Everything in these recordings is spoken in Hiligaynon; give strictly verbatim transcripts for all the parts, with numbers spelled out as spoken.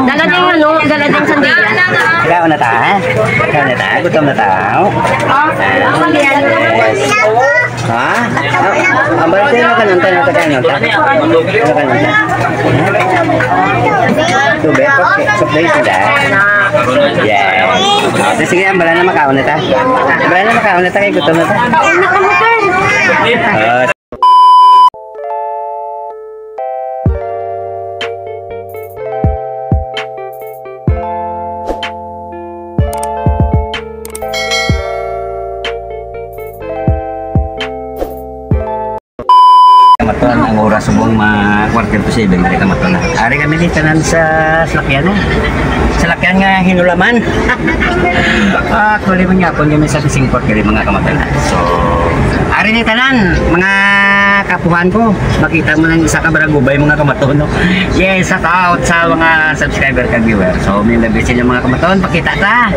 Dala din ano, dala din sandila. Kaon na ta, ha? Kaon na ta, gutom na ta. Yes. Ha? Ang barang tayo na kanunta, na tayo kanunta. Ano kanunta? Tubig, okay. Supply sila. Yes. Ah, sige, ang bala na makaon na ta. Ang bala na makaon na ta, kay gutom na ta. Ah, Kamaton, ang oras subong ma quarter to seven, dali kamaton na. Ari kami ni tanan sa salakyan, eh. Salakyan nga hinulaman. Ah, actually, mangyapon kami sa Fishing Port, gali mga kamaton. So, ari ni tanan, mga kapuhan ko. Makita mo lang isa ka baragubay, mga kamaton, no? Yes, shout out sa mga subscriber kag viewer. So, may message yung mga kamaton, pakita ta.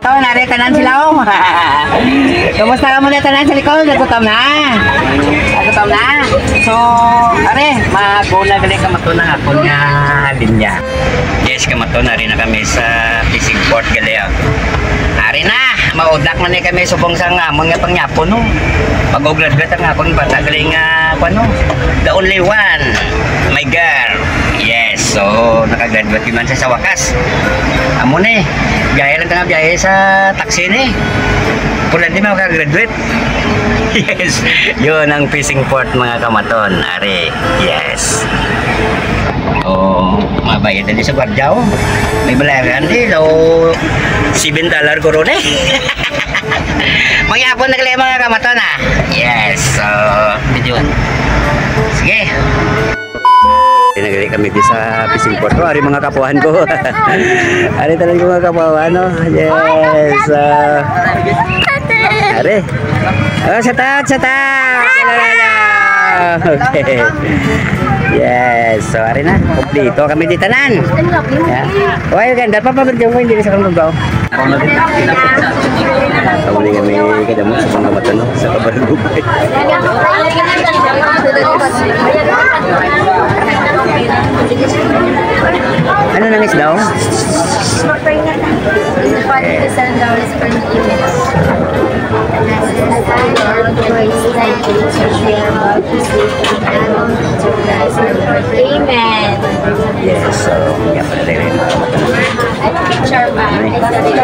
Ito, nari tanan sila, oh. Kumusta ka muna tanan sa likod? Nagutom na. Nagutom na. So, are, maguna gali kamaton ang akon nga linya. Yes, kamaton, nari na kami sa Fishing Port gali, oh. Ari na, maudak na ni kami subong sa nga amon nga pangyapon, no. Pag-graduate ang akon bata gali nga, kuwan, no. The only one, my girl. Yes, so nakagraduate man siya sa wakas. Amo ni, biyahe lang ta nga biyahe sa taxi ni. Pula di makagraduate. Yes, yun ang Fishing Port, mga kamaton. Ari, yes. Oh, mabayad na di sa gwardiya, oh. May bayaran di, daw seven dollar ko ron, eh. Magyapon na gali, mga kamaton, ah. Yes, so, video. Sige. Nagali kami di sa Fishing Port. Oh, ari mga kapuhan ko. Ari talaga mga kapuhan, no? Yes, ah. Ari. Oh, shout out, shout out. Kilala na. Okay. Yes, so ari na. Kompleto kami di tanan. Yeah. Why ganda pa pa yung hindi sa kang lugaw. Amo ni kami kadamo sa mga mata, no? Sa kabarugay. Ano nang isda, oh? Seven dollars per unit. Amen. Yes, so, yan pala rin, mga kapatid. Ano picture ba? Ay, sorry.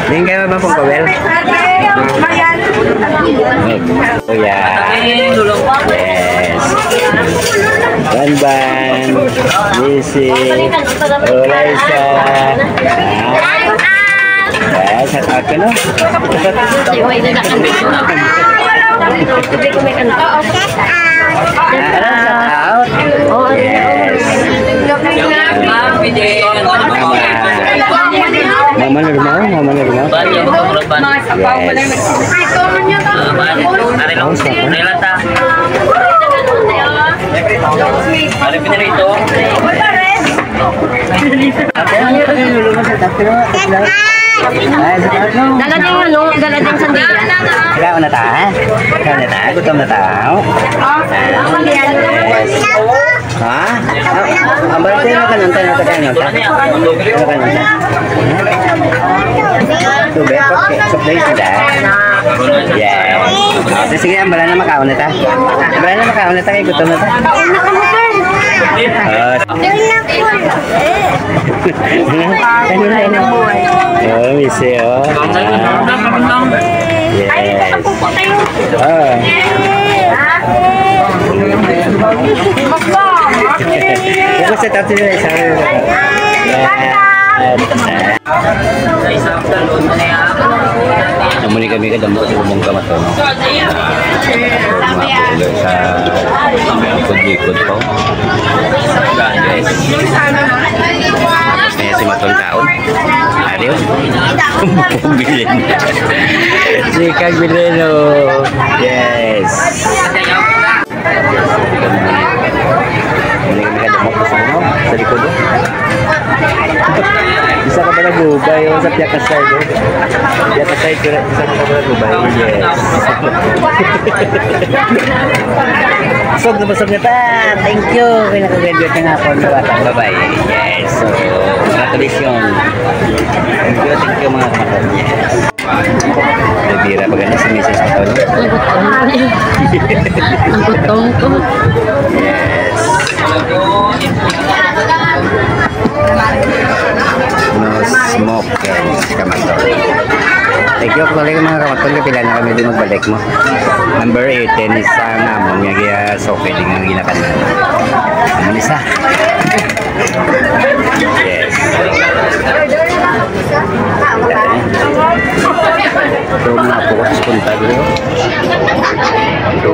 Din kayo ba pong kawel? Oh, yeah. Yes. Banban, Lisi, Olaisa. Ah, shout out ko, no? Ah, shout out. Yes. Mama. Mama Normal, Mama Normal. Yes. Ari lang. Ari lang ta. Ari pinirito. Dala din ano, dala din sandila. Kaon na ta, ha? Kaon na ta, gutom na ta. Oh. Yes. Ha? Ah, ang barangay na kanunta, na tayo kanunta. Ano kanunta? Tubig, okay. Supply sila. Yes. Ah, sige, ang bala na makaon na ta. Ang bala na makaon na ta, kay gutom na ta. Ah. Ano na, ano? Oh, miss, eh, oh. Ah. Yes. Ah. Bukas sa tatlo na isa. Yan. Namuli kami kadamo sa ubong kamato, no? Mga pulo sa likod-likod po. Guys. Kaya si Matong Taon. Ari, oh. Bilin. Si Kag Bilin, oh. Yes. Hindi kami kadamok sa ano, sa likod, oh. Isa ka ba nagubay? Yung sa Piaca side, eh? Piaca side, pero isa ka ba nagubay? Yes. Busog na busog na ta. Thank you. Kaya nakagraduate na nga ako ng batang babae. Yes. So, congratulations. Thank you, thank you, mga kapatid. Yes. Bibira pa gani si misis ko, no? Ang gutom. Ang gutom ko. Yes. No smoke, yan, kamaton. Thank you, actually, mga kamaton, kapila na kami di magbalik mo. Number eighteen, isa namon nga giya, so pwede nga ginakan. Ano isa? Yes. Ito, mga focus punta dito. Ito.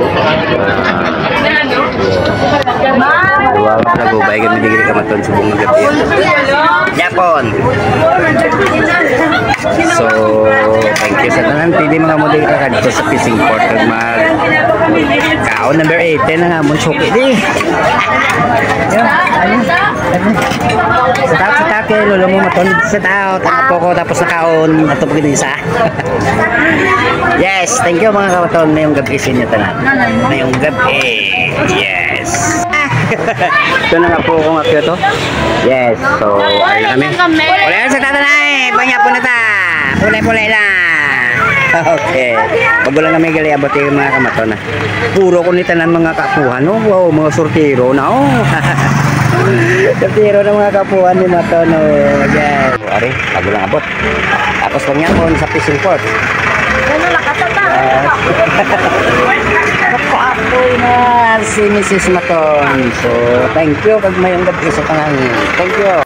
Ah, duwa nga nagubay kami diri kamaton subong nga gabi. Japon. So, thank you sa tanan. Pwede mga model ka kadto sa Fishing Port kag mag kaon number eighteen ang amon suki di. Yan, ano? Sa taas, sa taas kay lolo mo maton sa tao, tapo ko tapos nakaon ato pag isa. Yes, thank you mga kamaton. Ngayong gabi sa inyo tanan. Ngayong gabi. Yes. Ito na nga po akong akyo to. Yes, so, ayun na kami. Wala sa tatanay. Panya po na ta. Pulay-pulay lang. Okay. Bago lang kami gali abot yung mga kamaton na. Puro ko ni tanan mga kapuhan, no? Wow, mga sortiro na, oh. Sortiro ng mga kapuhan ni Maton, oh. Yes. Ari, bago lang abot. Tapos lang yan, kung sa fishing port. Ano, nakasata? Yes. Kapoy na si misis Maton. So, thank you. Kag may ang gabi sa tanan. Thank you.